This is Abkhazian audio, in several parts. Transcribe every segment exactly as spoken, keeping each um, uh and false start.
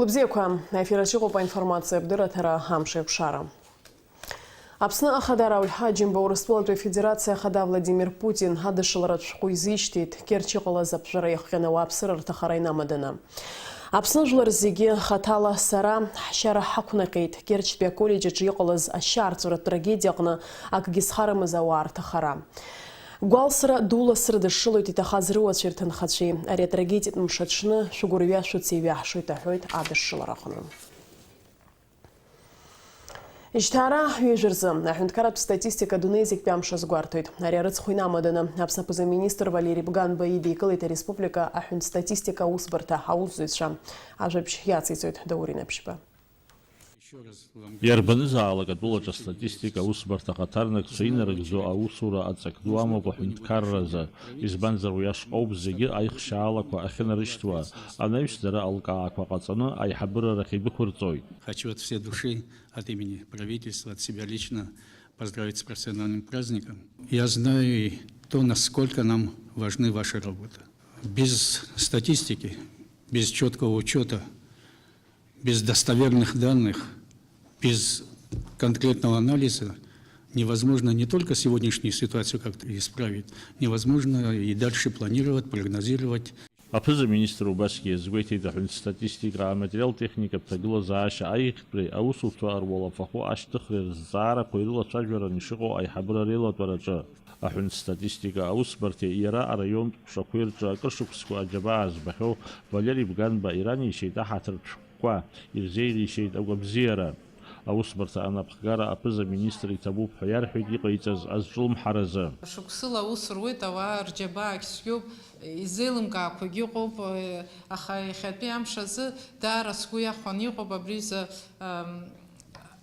Лыбзиақәа, аефир аҿы иҟоуп аинформациа абдырраҭара, амш еиқәшара. Аԥсны Ахадара Ауль Ҳаџьымба Урыстәылатәи Афедерациа Ахада Владимир Путин адышшыларатә шәҟәы изишьҭит Керчь иҟалаз аԥжәара иахҟьаны ауааԥсыра рҭахара инамаданы. Аԥсны жәлар зегьы хаҭала сара ҳшьара ҳақәнаҟьеит, Керчьтәи аколлеџь аҿы иҟалаз ашьаарҵәыратә трагедиа аҟны акгьы зхарамыз ауаа рҭахара. Гәалсра дула срыдышшылоит иҭахаз рыуацәеи рҭынхацәеи. Ари атрагедиатә мшаҽны шәгәырҩа шәыцеиҩаҳшоит, аҳәоит адышшылара аҟны. Жьҭаара ҩажәа рзы аҳәынҭқарратә статистика адунеи зегьтәи амш азгәарҭоит. Ари арыцхә инамаданы, Аԥсны аԥыза-министр Валери Бганба идикылеит ареспублика аҳәынҭ статистика аусбарҭа аусзуҩцәа. Ажәабжь иациҵоит Даурен Аԥшьба. Иарбанызаалак атәылаҿы астатистика аусбарҭа ахаҭарнакцәа инарыгӡо аусура аҵак ду амоуп аҳәынҭқарразы, избанзар уи ашҟа ауп зегьы аихшьаалақәа ахьынарышьҭуа, анаҩс дара алкаақәа ҟаҵаны аиҳабыра рахь идәықәырҵоит. Хочу от всей души, от имени правительства, от себя лично поздравить с профессиональным праздником. Я знаю и то, насколько нам важны ваши работы. Без статистики, без четкого учета, без достоверных данных, без конкретного анализа невозможно не только сегодняшнюю ситуацию как-то исправить, невозможно и дальше планировать, прогнозировать. Аԥыза-министр убасгьы иазгәеиҭеит, аҳәынҭ статистикаа аматериал-техникатә ҭагылазаашьа аиӷьтәреи аусутәқәа руалафахәы ашьҭыхреи рызҵаарақәеи рылацәажәаран ишыҟоу аиҳабыра реилатәараҿы. Аҳәынҭ статистика аусбарҭеи иара араионтә ҟәшақәеи рҿы акыр шықәсқәа аџьабаа збахьоу Валери Бганба иранишьеит аҳаҭыртә шәҟәқәа, ирзеилишеит агәабзиара. Аусбарҭа анапхгара аԥыза-министр иҭабуп ҳәа иарҳәеит иҟаиҵаз азҿлымҳаразы. Шықәсыла аус руеит, ауаа рџьабаагь цәгьоуп, изеилымкаақәагьы ыҟоуп, аха иахьатәи амш азы даара сгәы иахәаны иҟоуп абри изы, ам,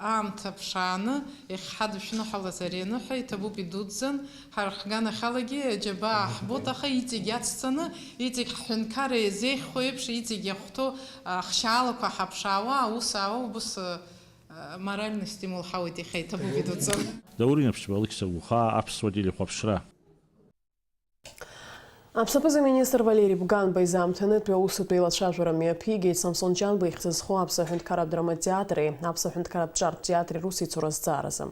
аамҭа ԥшааны иахьҳадышәныҳәалаз ари аныҳәа иҭабуп идуӡӡан. Ҳара ҳганахьалагьы џьабаа ҳбоит, аха иҵегь иацҵаны, иҵегь ҳҳәынҭқарра иазеиӷьхо еиԥш, иҵегь иахәҭоу ахшьаалақәа ҳаԥшаауа, аус аауа, убыс, а, моральный стимул ҳауеит, иахьа иҭабуп идуӡӡан. Даурен Аԥшьба, Алықьса Гәхаа, Аԥсуа телехәаԥшра. Аԥсны аԥыза-министр Валери Бганба изы аамҭанытәи аусутә еилацәажәара мҩаԥигеит Самсон Ҷанба ихьӡ зху Аԥсуа ҳәынҭқарратә драматеатри Аԥсуа ҳәынҭқарратә ҿартә театри русеицура азҵааразы.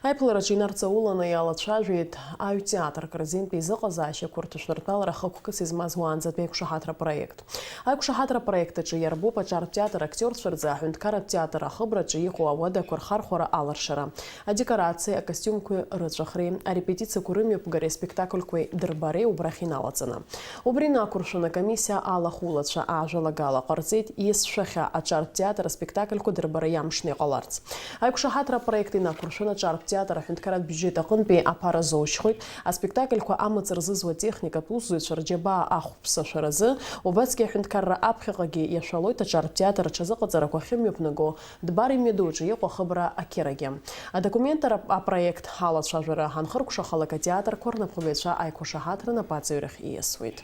Аиԥылараҿы инарҵауланы иалацәажәеит аҩ театр кырзинтәи изыҟазаашьақәа рҭышәыртәалара хықәкыс измаз уаанӡатәи аиқәшаҳаҭра проект. Аиқәшаҳаҭра проект аҿы иарбоуп аҿартә театр актиорцәа рзы аҳәынҭқарратә театр ахыбраҿы иҟоу ауадақәа рхархәара аларшара, адекорациеи акостиумқәеи рыҵәахреи, арепетициақәа рымҩаԥгареи аспектакльқәеи дырбареи убрахь иналаҵаны. Убри инақәыршәаны акомиссиа алахәылацәа ажәалагала ҟарҵеит есшәахьа аҿартә театр аспектакльқәа дырбара иамшны иҟаларц. Аиқәшаҳаҭра апроект инақәыршәаны аҿартә театр аҳәынҭқарратә биуџьет аҟынтәи аԥара зоушьхоит, аспектакльқәа амаҵ рзызуа техникатә усзуҩцәа рџьабаа ахәԥсашәаразы, убасгьы аҳәынҭқарра аԥхьаҟагьы иашәалоит аҿартә театр аҽазыҟаҵарақәа ахьымҩаԥнаго Дбар имҩаду аҿы иҟоу ахыбра ақьырагьы. Адокументара апроект алацәажәара анхыркәшахалак атеатрқәа рнапхгаҩцәа аиқәшаҳаҭра напаҵаҩрахь ииасуеит.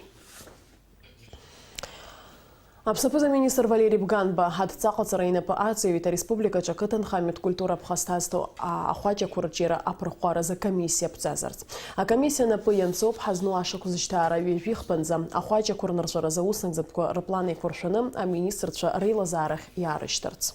Аԥсны аԥыза-министр Валери Бганба адҵаҟаҵара инапы аҵаҩит ареспубликаҿы ақыҭанхамҩатә культура аԥхасҭа азҭо ахәаҷақәа рҿиара аԥырхәаразы акомиссиа аԥҵазарц. Акомиссиа напы ианҵоуп ҳазну ашықәс жьҭаара ҩажәихԥанӡа ахәаҷақәа рнырҵәаразы аусынӡатәқәа рплан еиқәыршәаны аминистрцәа реилазаарахь иаарышьҭырц.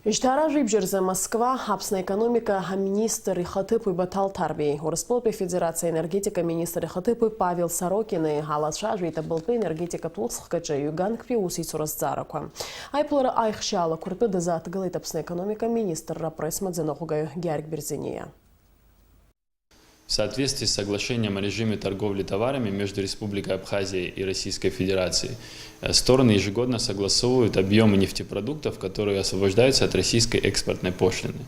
Жьҭаара жәибжь рзы Москва, Аԥсны аекономика аминистр ихаҭыԥуаҩ Баҭал Ҭарбеи, Урыстәылатәи Афедерациа аенергетика аминистр ихаҭыԥуаҩ Павел Сорокини алацәажәеит абылтәы енергетикатә усхкаҿы ҩганктәи аусеицура азҵаарақәа. Аиԥылара аихшьаалақәа ртәы дазааҭгылеит Аԥсны аекономика аминистрра апресс-маӡаныҟәгаҩ Георги Берзениа. В соответствии с соглашением о режиме торговли товарами между Республикой Абхазия и Российской Федерацией, э, стороны ежегодно согласовывают объемы нефтепродуктов, которые освобождаются от российской экспортной пошлины.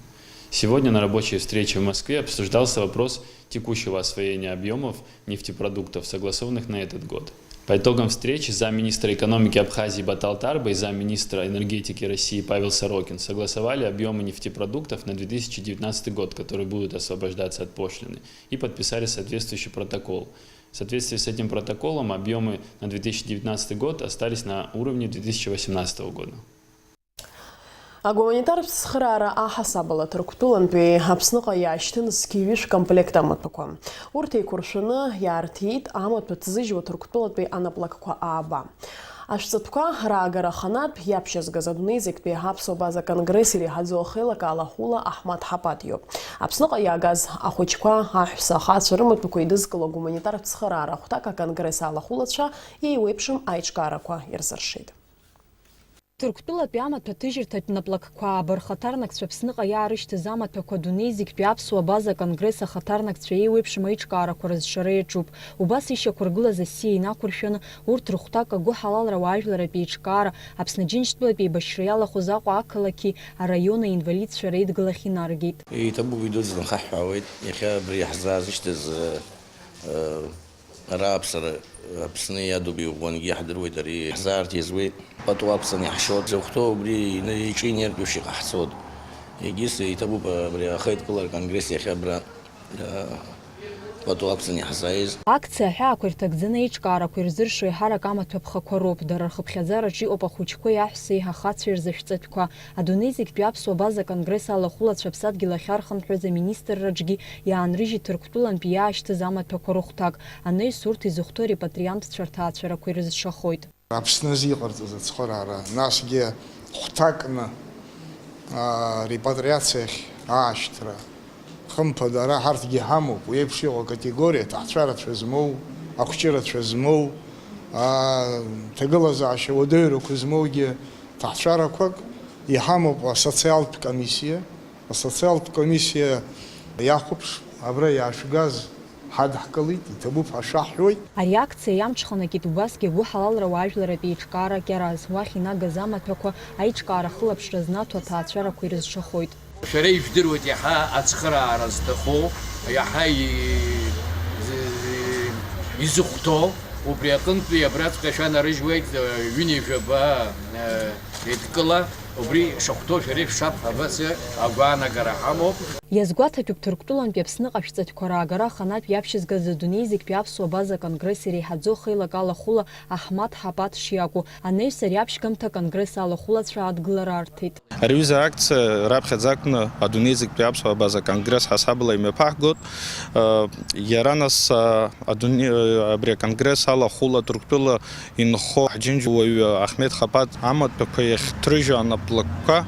Сегодня на рабочей встрече в Москве обсуждался вопрос текущего освоения объемов нефтепродуктов, согласованных на этот год. По итогам встречи замминистра экономики Абхазии Баҭал Ҭарба и замминистра энергетики России Павел Сорокин согласовали объемы нефтепродуктов на две тысячи девятнадцатый год, которые будут освобождаться от пошлины, и подписали соответствующий протокол. В соответствии с этим протоколом объемы на две тысячи девятнадцатый год остались на уровне две тысячи восемнадцатого года. Агуманитартә цхыраара аҳасабала Ҭырқәтәылантәи Аԥсныҟа иаашьҭын зқьи ҩышә комплект амаҭәақәа. Урҭ еиқәыршәаны иаарҭиит амаҭәа ҭзыжьуа Ҭырқәтәылатәи анаплакқәа ааба. Ашәҵатәқәа раагара аханатә иаԥшьызгаз адунеи зегьтәи аԥсуа база конгресс иреиҳаӡоу ахеилак алахәыла Аҳмаҭ Ҳапаҭ иоуп. Аԥсныҟа иаагаз ахәыҷқәа, аҳәса ахацәа рымаҭәақәа еидызкыло агуманитартә цхыраара ахәҭак аконгресс алахәылацәа еиуеиԥшым аиҿкаарақәа ирзыршеит. Ҭырқәтәылатәи амаҭәа ҭыжьырҭатә наплакқәа аабар хаҭарнакцәа Аԥсныҟа иаарышьҭыз амаҭәақәа адунеи зегьтәи аԥсуа база конгресс ахаҭарнакцәа еиуеиԥшым аиҿкаарақәа рызшара иаҿуп. Убас ишьақәыргылаз асиа инақәыршәаны, урҭ рыхәҭак агәыҳалалра ауаажәларратә еиҿкаара, Аԥсны Џьынџьтәылатә еибашьра иалахәыз Аҟәа ақалақьи араиони аинвалидцәа реидгылахь инаргеит. Иҭабуп, идуӡӡаны хаҳҳәаауеит, иахьа абри иаҳзаазышьҭыз, э, ара аԥсара Аԥсны иадуп, иӷәӷәангьы иаҳдыруеит, ари ҳзаарҭ иазуеит, пату ақәҵаны иаҳшьоит, зыхәҭоу убри ины-, иҿы инеиртә еиԥш иҟаҳҵоит. Егьыс иҭабуп абри ахеидкылара конгресс иахьа абра, э, пату ақәҵаны иаҳзааиз. Акциа аҳәаақәа ирҭагӡаны аиҿкаарақәа ирзыршо еиҳарак амаҭәа ԥхақәа роуп, дара рхыԥхьаӡараҿы иҟоуп ахәыҷқәеи аҳәсеи ахацәеи рзы ашәҵатәқәа. Адунеи зегьтәи аԥсуа база конгресс алахәылацәа аԥсадгьыл ахьархынҳәыз аминистрраҿгьы иаанрыжьит Ҭырқәтәылантәи иаашьҭыз амаҭәақәа рыхәҭак. Анаҩс урҭ изыхәҭоу репатриантцәа рҭаацәарақәа ирызшахоит. Аԥсны азы иҟарҵаз ацхыраара, насгьы хәҭакны, аа, репатриациахь аашьҭра. Хымԥада, ара ҳарҭгьы ҳамоуп, уи еиԥш иҟоу акатегориа, аҭаацәарацәа змоу, ахәҷырацәа змоу, аа, ҭагылазаашьа уадаҩрақәа змоугьы ҭаацәарақәак иҳамоуп асоциалтә комиссиа. Асоциалтә комиссиа иахәаԥш, абра иаашәгаз ҳадҳкылеит, иҭабуп ҳәа шәаҳҳәоит. Ари акциа иамҽханакит убасгьы агәыҳалалра ауаажәларратә еиҿкаара Кьараз. Уахь инагаз амаҭәақәа аиҿкаара ахылаԥшра знаҭо аҭаацәарақәа ирызшахоит. Шәара ижәдыруеит иаҳа ацхыраара зҭаху, иаҳа и-, зи-, изыхәҭоу, убри аҟынтәи абраҵәҟьа шәанарыжьуеит, э, ҩынҩажәаба, э, еидкыла. Убри шахәҭоу шәара ишәшаҳҳәо абас агәаанагара ҳамоуп. Иазгәаҭатәуп Ҭырқәтәылантәи Аԥсныҟа ашәҵатәқәа раагара аханатә иаԥшьызгаз адунеи зегьтәи аԥсуа база конгресс иреиҳаӡоу хеилак алахәыла Аҳмаҭ Ҳапаҭ шиакәу. Анаҩс ари аԥшьгамҭа аконгресс алахәылацәа адгылара арҭеит. Ари аҩыза акциа раԥхьаӡа акәны адунеи зегьтәи аԥсуа база конгресс ҳасабала имҩаԥаҳгоит. Иара нас, адунеи, абри аконгресс алахәыла Ҭырқәтәыла инхо ҳџьынџьуаҩ Аҳмеҭ Хапаҭ амаҭәақәа иахьҭрыжьу анаплакқәа,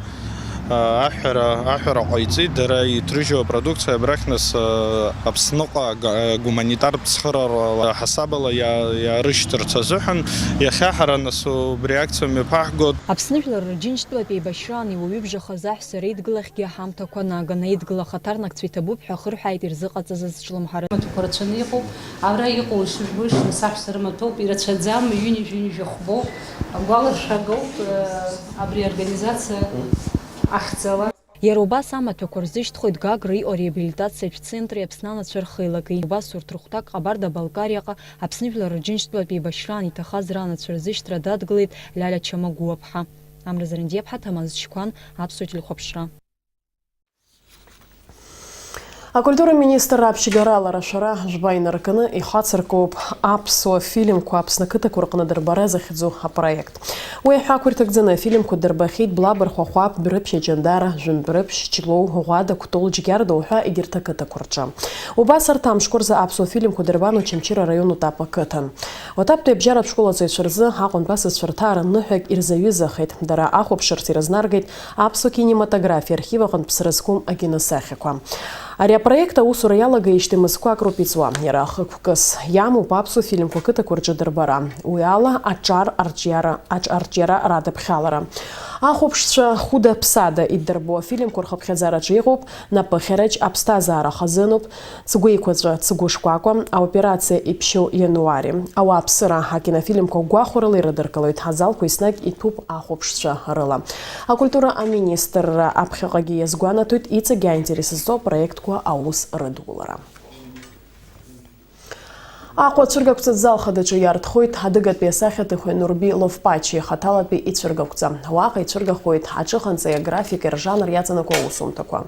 а, аҳәара, аҳәара ҟаиҵеит. Дара иҭрыжьу апродукциа абрахь нас, а, Аԥсныҟа га-, гуманитартә цхыраара ҳасабала иа-, иаарышьҭырц азыҳәан, иахьа ҳара нас убри акциа мҩаԥаҳгоит. Аԥсны Жәлар Рџьынџьтәылатә еибашьраан иуаҩыбжахаз аҳәса реидгылахьгьы аҳамҭақәа наган, аидгыла ахаҭарнакцәа иҭабуп ҳәа ахырҳәааит ирзыҟаҵаз азҿлымҳара. Амаҭәақәа рацәаны иҟоуп. Абра иҟоу шәыжәбо, нас аҳәса рымаҭәоуп, ирацәаӡам, ҩынҩажәи ҩажәахәбоуп. Агәаларшәагоуп, э, абри аорганизациа ахьӡала. Иара убас амаҭәақәа рзышьҭхоит Гагра иҟоу ареабилитациатә центри Аԥсны анацәа рхеилаки. Убас урҭ рыхәҭак Ҟабарда-Балкариаҟа Аԥсны Жәлар Рџьынџьтәылатә еибашьраан иҭахаз ранацәа рзышьҭра дадгылеит Лиалиа Чамагәуаԥҳа. Амра Зарандиаԥҳа, Ҭамаз Чқәан, Аԥсуа телехәаԥшра. Акультура министр аԥшьгарала рашәара жәба инаркны ихацыркуп аԥсуа фильмқәа Аԥсны ақыҭақәа рҟны дырбара захьӡу апроект. Уи аҳәақәа ирҭагӡаны афильмқәа дырбахьеит Блабырхәа, Хәаԥ, Дәрыԥшь, Аҷандара, Жәымбрыԥшь, Ҷлоу, Ӷәада, Кәтол, Џьгьарда уҳәа егьырҭ ақыҭақәа рҿы. Убас арҭ амшқәа рзы аԥсуа фильмқәа дырбан Очамчыра араион Утап ақыҭан. Утаптәи абжьаратә школ аҵаҩцәа рзы Аҟәантә асасцәа рҭаара ныҳәак ирзаҩызахеит. Дара ахәаԥшырц ирызнаргеит Аԥсуа кинематографиа архив аҟынтә ԥсра зқәым акиносахьақәа. Ари апроект аусура иалагеижьҭеи мызқәак роуп иҵуа. Иара хықәкыс иамоуп аԥсуа фильмқәа қыҭақәа рҿы дырбара. Уи ала аҿар арҿиара, аҿ-, арҿиара радыԥхьалара. Ахәаԥшцәа хәыда-ԥсада иддырбо афильмқәа рхыԥхьаӡараҿы иҟоуп Напыхьарач, Аԥсҭазаара хазынуп, Цгәеиқәаҵәа, Цгәы шкәакәа, аоперациа Иԥшьоу иануари. Ауааԥсыра акинофильмқәа гәахәарыла ирыдыркылоит ҳазалқәа, еснагь иҭәуп ахәаԥшцәа рыла. Акультура аминистрра аԥхьаҟагьы иазгәанаҭоит иҵегь аинтерес зҵоу апроектқәа аус рыдулара. Аҟәа ацәыргақәҵатә зал хадаҿы иаартхоит адыгатәи асахьаҭыхҩы Нурби Ловпачиа ихаҭалатәи ицәыргақәҵа. Уаҟа ицәыргахоит аҿыханҵеи аграфики ржанр иаҵанакуа аусумҭақәа.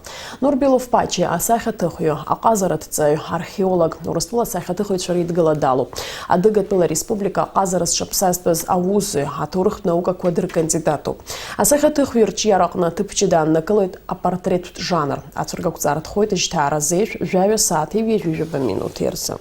Нурби Ловпачиа асахьаҭыхҩы, аҟазараҭҵаҩ, археолог, Урыстәыла асахьаҭыхыҩцәа реидгыла далоуп. Адыгатәыла Республика аҟазара зҽаԥсазтәыз аусзуҩ, аҭоурыхтә наукақәа дыркандидатуп. Асахьаҭыхҩы рҿиараҟны аҭыԥ ҷыда ааннакылоит апортреттә жанр. Ацәыргақәҵа аартхоит жьҭаара зеижә жәаҩа сааҭи ҩажәи жәаба минуҭи рзы.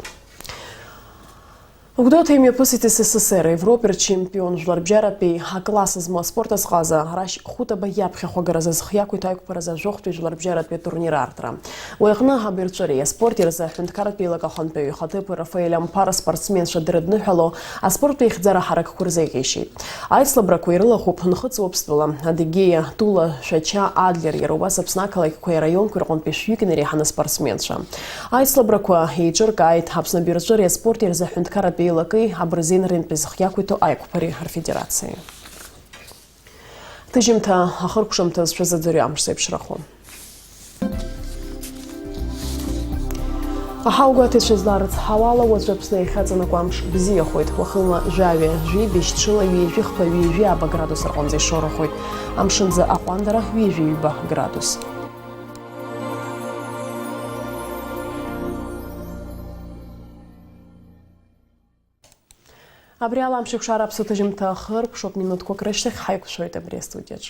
Гәдоуҭа имҩаԥысит С С С Р Европеи рчемпион жәларбжьаратәи акласс змоу аспорт азҟаза Рашь Хәытаба иаԥхьахә агаразы зхы иақәиҭу аиқәԥаразы ажәохәтәи жәларбжьаратәи атурнир аартра. Уи аҟны абаҩрҵәыреи аспорти рзы аҳәынҭқарратә еилак ахантәаҩы ихаҭыԥуаҩ Рафаель Амԥар аспортсменцәа дырыдныҳәало аспорттә еихьӡара ҳаракқәа рзеиӷьеишьеит. Аицлабрақәа ирылахәуп Нхыҵ Уаԥстәыла, Адыгеиа, Тула, Шәача, Адлер, иара убас Аԥсны ақалақьқәеи араионқәеи рҟынтәи шәҩык инареиҳаны аспортсменцәа. Аицлабрақәа еиҿыркааит Аԥсны абаҩрҵәыреи аспорти рзы аҳәынҭқарратә еилаки абырзен рынтәи зхы иақәиҭу аиқәԥареи рфедерациеи. Ҭыжьымҭа ахыркәшамҭаз шәазыӡырҩ амш зеиԥшрахо. Аҳауагәаҭаҩцәа изларыцҳауала, уаҵәы Аԥсны иахьаҵанакуа амш бзиахоит. Уахынла жәаҩа, жәибжь, ҽыла ҩажәи хԥа, ҩажәи ааба градус рҟынӡа ишоурахоит. Амшынӡы аҟәандара ҩажәи ҩба градус. Абри ала амш еиқәшара аԥсуа ҭыжьымҭа ахыркәшоуп, минуҭқәак рышьҭахь ҳаиқәшәоит абри астудиаҿ.